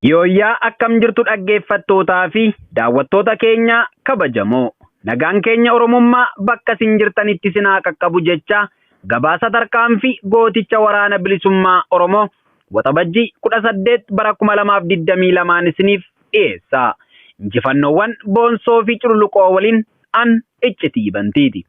Yooyyaa, akkam jirtu dhaggeeffattootaa fi daawwattoota keenya kabajamoo? Nagaan keenya Oromummaa bakka isin jirtanitti isin haa qaqqabu jecha, gabaasa tarkaanfii gooticha Waraana Bilisummaa Oromoo Waxabajjii 18 bara 2022 isiniif dhiyeessa. Injifannoowwan boonsoo fi cululuqoo waliin an Iccitii Bantiiti.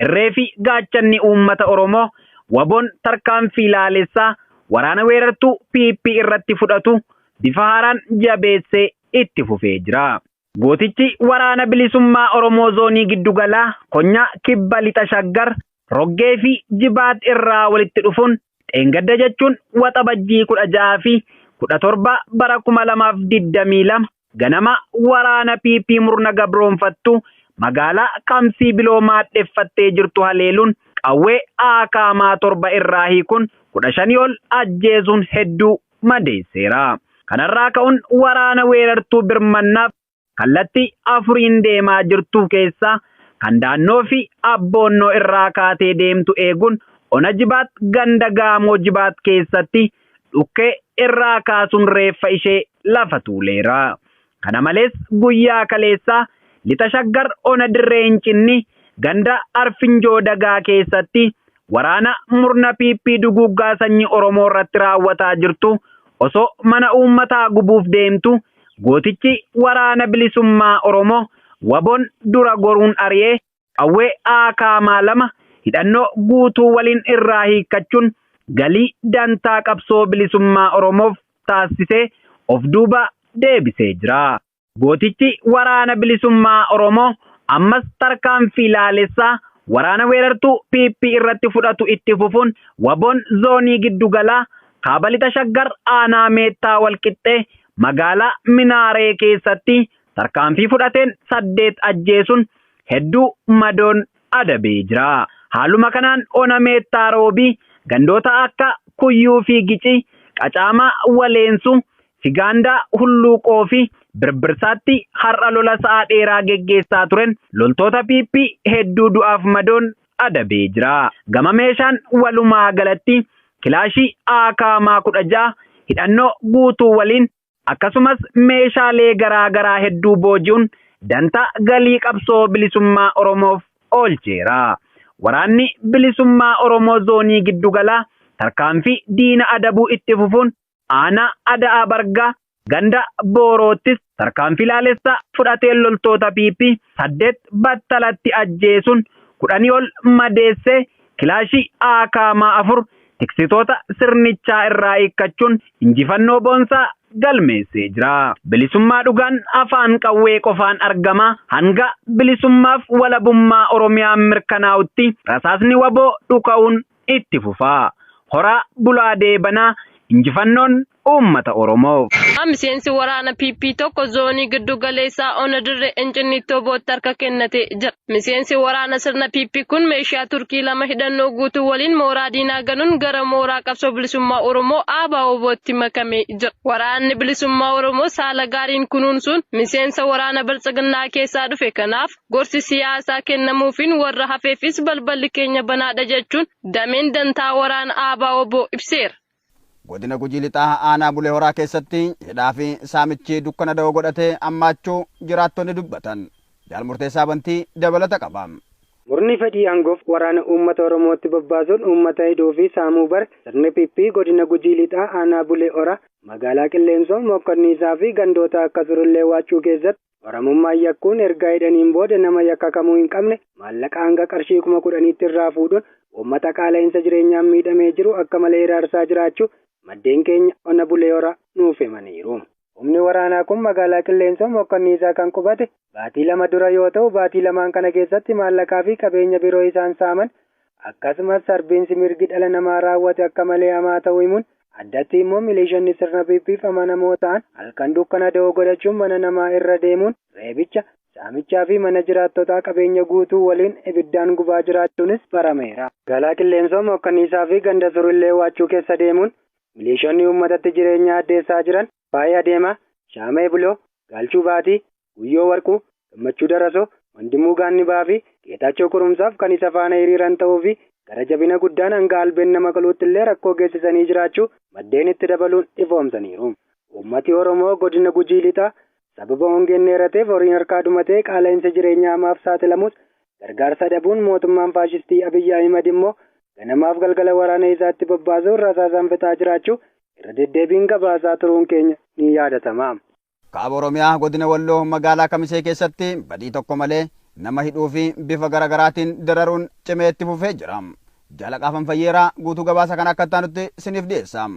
Irree fi gaachanni uummata Oromoo WBOn tarkaanfii laalessaa waraana weerartuu PP irratti fudhatu bifa haaraan jabeessee itti fufee jira. Gootichi Waraana Bilisummaa Oromoo Zoonii Giddugalaa Konyaa Kibba Lixa Shaggar Roggee fi Jibaat irraa walitti dhufuun dheengadda jechuun Waxabajjii 16 fi 17 bara 2022 ganama waraana PP murna gabroonfattu magaalaa Kamsii Biloo maadheffattee jirtu haleeluun qawwee akaamaa 7 irraa hiikuun 15 ol ajjeesuun hedduu madeesseera. Kanarraa ka'uun waraana weerartuu birmannaaf kallattii afuriin deemaa jirtu keessaa kan Daannoo fi Abboonnoo irraa kaatee deemtu eeguun ona Jibaat ganda Gaamoo Jibaat keessatti dhukkee irraa kaasuun reeffa ishee lafa tuuleera. Kana malees guyyaa kaleessaa Lixa Shaggar ona Dirree Hincinni ganda Arfinjoo Dagaa keessatti waraana murna PP duguuggaa sanyii Oromoo irratti raawwataa jirtu osoo mana uummataa gubuuf deemtu gootichi Waraana Bilisummaa Oromoo WBOn dura goruun ari'ee qawwee akaamaa 2 hidhannoo guutuu waliin irraa hiikkachuun galii dantaa qabsoo bilisummaa Oromoof taasisee of duuba deebisee jira. Gootichi Waraana Bilisummaa Oromoo ammas tarkaanfii laalessaa waraana weerartuu PP irratti fudhatu itti fufuun WBOn Zoonii Giddugalaa Kaaba Lixa Shaggar aanaa Meettaa Walqixxee magaalaa Minaaree keessatti tarkaanfii fudhateen 8 ajjeesuun hedduu madoon adabee jira. Haaluma kanaan ona Meettaa Roobii gandoota akka Kuyyuu fi Gicii, Qacaamaa Waleensuu, Figaandaa Hulluuqoo fi Birbirsaatti har'a lola sa'a dheeraa geggeessaa turen loltoota PP hedduu du'aaf madoon adabee jira. Gama meeshaan walumaa galatti kilaashii akaamaa 16 hidhannoo guutuu waliin akkasumas meeshaalee garaa garaa hedduu booji'uun dantaa galii qabsoo bilisummaa Oromoof oolcheera. Waraanni Bilisummaa Oromoo Zoonii Giddugalaa tarkaanfii diina adabuu itti fufuun aanaa Ada'aa Bargaa ganda Booroottis tarkaanfii laalessaa fudhateen loltoota PP 8 battalatti ajjeesuun 10 ol madeessee kilaashii akaamaa 4 tiksitoota sirnichaa irraa hiikkachuun injifannoo boonsaa galmeessee jira. Bilisummaa dhugaan afaan qawwee qofaan argama. Hanga bilisummaaf walabummaa Oromiyaan mirkanaa'utti rasaasni WBO dhuka'uun itti fufa. Horaa bulaa deebanaa, injifannoon uummata Oromoof. Miseensi waraana PP tokko Zoonii Giddu Galeessaa Ona Dirree Incinniitti WBOtti harka kennatee jira. Miseensi waraana sirna PP kun meeshaa Turkii 2 hidhannoo guutuu waliin mooraa diinaa ganuun gara mooraa qabsoo bilisummaa Oromoo ABO-WBOtti makamee jira. Waraanni Bilisummaa Oromoo saala gaariin kunuunsuun miseensa waraana Biltsiginnaa keessaa dhufe kanaaf gorsi siyaasaa kennamuufiin warra hafeefis balballi keenya banaadha jechuun dameen dantaa waraana ABO-WBO ibseera. Godina Gujii Lixaa aanaa Bulee Horaa keessatti hidhaa fi saamichi dukkana da'oo godhatee ammaachuu jiraattonni dubbatan. Jaal Murteessaa Bantii dabalata qaba. Murni fedhii aangoof waraana uummata Oromootti bobbaasuun uummata hidhuu fi saamuu bare sirni PP godina Gujii Lixaa aanaa Bulee Horaa magaalaa Qilleensoo Mookkanniisaa fi gandoota akka Surullee Waachuu keessatti Oromummaan yakkuun erga hidhaniin booda nama yakka kamuu hin qabne maallaqa hanga qarshii 10,000tti irraa fuudhuun uummata qaala'insa jireenyaan miidhamee jiru akka malee hiraarsaa jiraachuu maddeen keenya ona Bulee Horaa nuuf himaniiru. Humni waraanaa kun magaalaa Qilleensoo Mookkanniisaa kan qubate baatii 2 dura yoo ta'u baatii lamaan kana keessatti maallaqaa fi qabeenya biroo isaan saaman akkasumas sarbiinsi mirgi dhala namaa raawwate akka malee hamaa ta'uu himuun addatti immoo milishoonni sirna PPf amanamoo ta'an halkan dukkana da'oo godhachuun mana namaa irra deemuun reebicha, saamichaa fi mana jiraattotaa qabeenya guutuu waliin ibiddaan gubaa jiraachuunis barameera. Magaalaa Qilleensoo Mookkanniisaa fi ganda Surullee Waachuu keessa deemuun milishoonni uummatatti jireenya addeessaa jiran Faaya Deemaa, Shaamee Buloo, Gaalchuu Baatii, Guyyoo Warquu, Gammachuu Darasoo, Wandimuu Gaannibaa fi Geetaachoo Kurumsaaf kan isa faana hiriiran ta'uu fi gara jabina guddaan hanga albeen nama qaluutti illee rakkoo geessisanii jiraachuu maddeen itti dabaluun ifoomsaniiru. Uummati Oromoo godina Gujii Lixaa sababa hongeen dheerateef horiin harkaa dhumatee qaala'insa jireenyaa hamaaf saaxilamus gargaarsa dhabuun mootummaan faashistii Abiyyi Ahimad immoo ganamaaf galgala waraana isaatti bobbaasuun rasaasaan fixaa jiraachuu irra deddeebiin gabaasaa turuun keenya ni yaadatama. Kaaba Oromiyaa godina Walloo magaalaa Kamisee keessatti badii tokko malee nama hidhuu fi bifa garaagaraatiin dararuun cimee itti fufee jira. Jaalaqaafan Fayyeeraa guutuu gabaasa kana akka itti siniif dhiyeessa.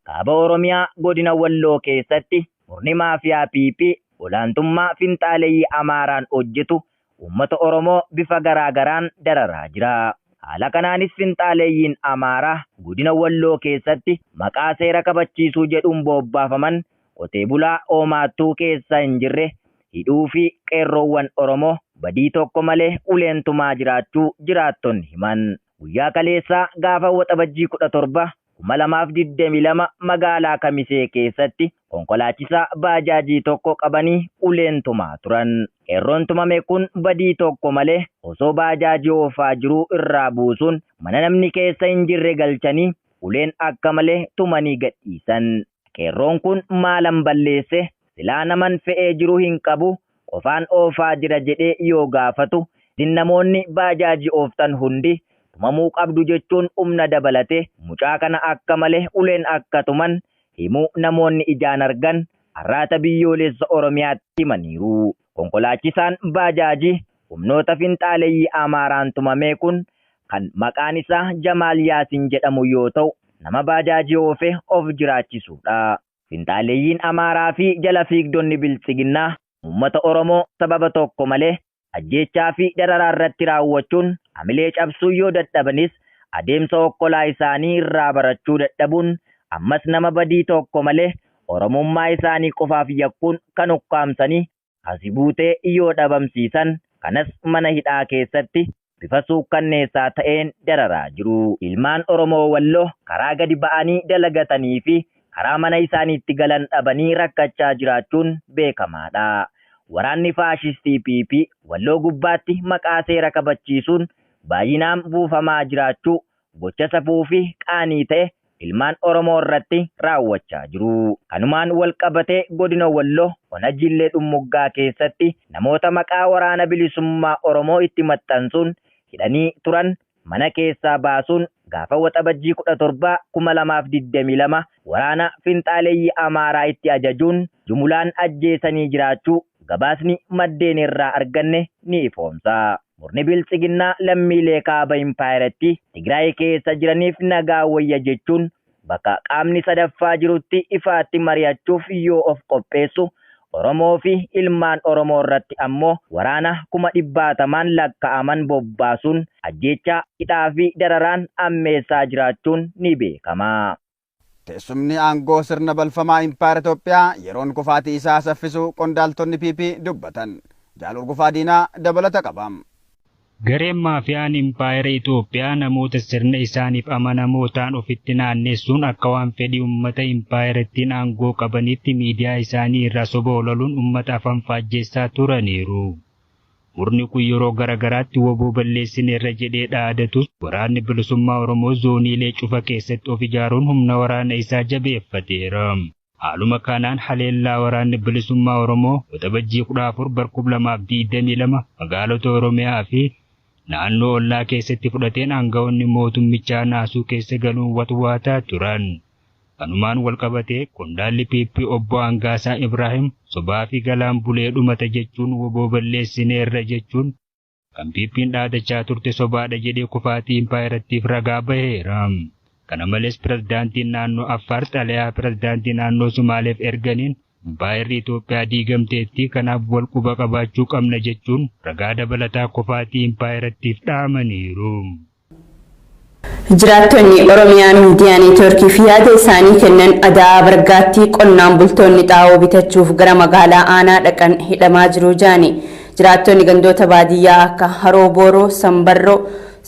Kaaba Oromiyaa godina Walloo keessatti murni maafiyaa PP olaantummaa finxaaleyyii Amaaraan hojjetu uummata Oromoo bifa garaagaraan dararaa jira. Haala kanaanis finxaaleeyyiin Amaaraa godina Walloo keessatti maqaa seera kabachiisuu jedhuun bobbaafaman qotee bulaa Oomaattuu keessa hin jirre hidhuu fi qeerroowwan Oromoo badii tokko malee uleen tumaa jiraachuu jiraattonni himan. Guyyaa kaleessaa gaafa Waxabajjii 17 2022 magaalaa Kamisee keessatti konkolaachisaa baajaajii tokko qabanii uleen tumaa turan. Qeerroon tumame kun badii tokko malee osoo baajaajii oofaa jiruu irraa buusuun mana namni keessa hin jirre galchanii uleen akka malee tumanii gadhiisan. Qeerroon kun maalan balleesse silaa naman fe'ee jiru hin qabu qofaan oofaa jira jedhee yoo gaafatu isin namoonni baajaajii ooftan hundi tumamuu qabdu jechuun humna dabalate mucaa kana akka malee uleen akka tuman himuu namoonni ijaan argan Arraata Biyyoolessa Oromiyaatti himaniiru. Konkolaachisaan baajaajii humnoota finxaaleyyii Amaaraan tumame kun kan maqaan isaa Jamaal Yaasin jedhamu yoo ta'u nama baajaajii oofee of jiraachisuudha. Finxaaleeyyiin Amaaraa fi jala fiigdonni Biltsiginnaa uummata Oromoo sababa tokko malee ajjeechaa fi dararaa irratti raawwachuun hamilee cabsuu yoo dadhabanis adeemsa okkolaa isaanii irraa barachuu dadhabuun ammas nama badii tokko malee Oromummaa isaanii qofaaf yakkuun kan ukkaamsanii asi buutee yoo dhabamsiisan kanas mana hidhaa keessatti bifa suukkanneessaa ta'een dararaa jiru. Ilmaan Oromoo Walloo karaa gadi ba'anii dalagatanii fi karaa mana isaaniitti galan dhabanii rakkachaa jiraachuun beekamaadha. Waraanni faashistii PP Walloo gubbaatti maqaa seera kabachiisuun baay'inaan buufamaa jiraachuu gocha safuu fi qaanii ta'e ilmaan Oromoo irratti raawwachaa jiru. Kanumaan wal qabatee godina Walloo ona Jillee Dhummuggaa keessatti namoota maqaa waraana bilisummaa Oromoo itti maxxansuun hidhanii turan mana keessaa baasuun gaafa Waxabajjii 17 2022 waraana finxaaleyyii Amaaraa itti ajajuun jumulaan ajjeesanii jiraachuu gabaasni maddeen irraa arganne ni ifoomsa. Murni Biltsiginnaa lammiilee kaaba impaayeratti Tigraay keessa jiraniif nagaa wayya jechuun bakka qaamni sadaffaa jirutti ifaatti mari'achuuf yoo of qopheessu Oromoo fi ilmaan Oromoo irratti ammoo waraana 100,000n lakkaa'aman bobbaasuun ajjeechaa, hidhaa fi dararaan ammeessaa jiraachuun ni beekama. Teessumni aangoo sirna balfamaa impaayera Itoophiyaa yeroon kufaatii isaa saffisu qondaaltonni PP dubbatan. Jaal Urgufaa Diinaa dabalata qaba. Gareen maafiyaan impaayera Itoophiyaa namoota sirna isaaniif amanamoo ta'an ofitti naannessuun akka waan fedhii uummata impaayerattiin aangoo qabanitti miidiyaa isaanii irraa soba ololuun uummata afaan faajjessaa turaniiru. Murni kun yeroo garagaraatti woboo balleessineerra jedhee dhaadatus waraanni bilisummaa Oromoo zooniilee cufa keessatti of ijaaruun humna waraana isaa jabeeffateera. Haaluma kanaan haleellaa waraanni bilisummaa Oromoo Waxabajjii 14 bar 2022 magaalota Oromiyaa fi naannoo ollaa keessatti fudhateen aangawoonni mootummichaa naasuu keessa galuun watwaataa turan. Kanumaan walqabatee qondaalli PP obbo Angaasaa Ibraahim sobaa fi galaan bulee dhumata jechuun woboo balleessineerra jechuun kan PP'n dhaadachaa turte sobaadha jedhee kufaatii impaayerattiif ragaa baheera. Kana malees pirezidaantiin naannoo Affaar xalayaa pirezidaantii naannoo Sumaaleef erganiin impaayerri Itoophiyaa diigamteetti kanaaf wal quba qabaachuu qabna jechuun ragaa dabalataa kufaatii impaayerattiif dhaamaniiru. Jiraattonni Oromiyaa Miidiyaa Neetwoorkiif yaada isaanii kennan Ada'aa Bargaatti qonnaan bultoonni xaa'oo bitachuuf gara magaalaa aanaa dhaqan hidhamaa jiru jaani. Jiraattonni gandoota baadiyyaa akka Haroo Booroo, Sambarroo,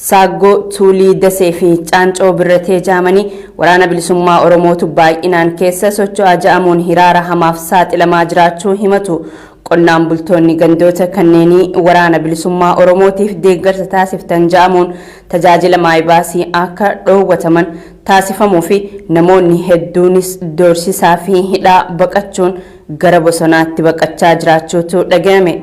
Saaggoo, Tuulii, Dasee fi Caancoo Birratee jaamanii waraana bilisummaa Oromootu baay'inaan keessa socho'aa ja'amuun hiraara hamaaf saaxilamaa jiraachuu himatu. Qonnaan bultoonni gandoota kanneenii Waraana Bilisummaa Oromootiif deeggarsa taasiftan ja'amuun tajaajila maayibaasii akka dhoowwataman taasifamuu fi namoonni hedduunis doorsisaa fi hidhaa baqachuun gara bosonaatti baqachaa jiraachuutu dhagayame.